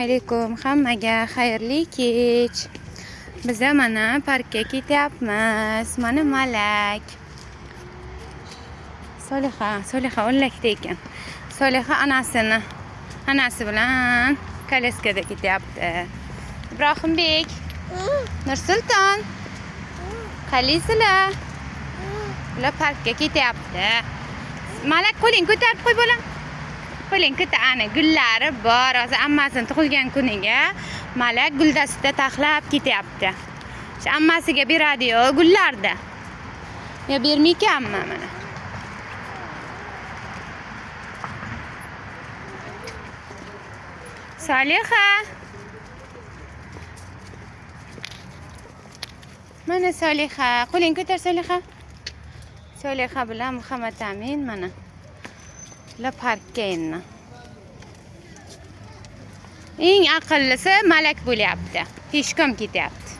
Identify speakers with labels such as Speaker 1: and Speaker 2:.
Speaker 1: Alaykum hammaga, xayrli kech. Biza mana parkka ketyapmiz. Mana Malak. Soliha, Soliha o'nlakda ekan. Soliha anasi bilan kolyaskada ketyapti. Ibrohimbek, Nursulton, qalaysizlar? Ular parkka ketyapti. Malak, qo'ling ko'tarib qo'y, bolam. Qo'ling ko'tar, ana gullari bor. Hozir ammasini tug'ilgan kuniga Malak guldasta taxlab ketyapti. Shu ammasiga beradi-yu gullarni. Yo bermaykanmi mana? Soliha. Mana Soliha, qo'ling ko'tar, Soliha. Soliha bilan Muhammad Amin mana. Ular parkka endi. Eng aqllisi Malak bo'lyapti. Peshkom ketyapti.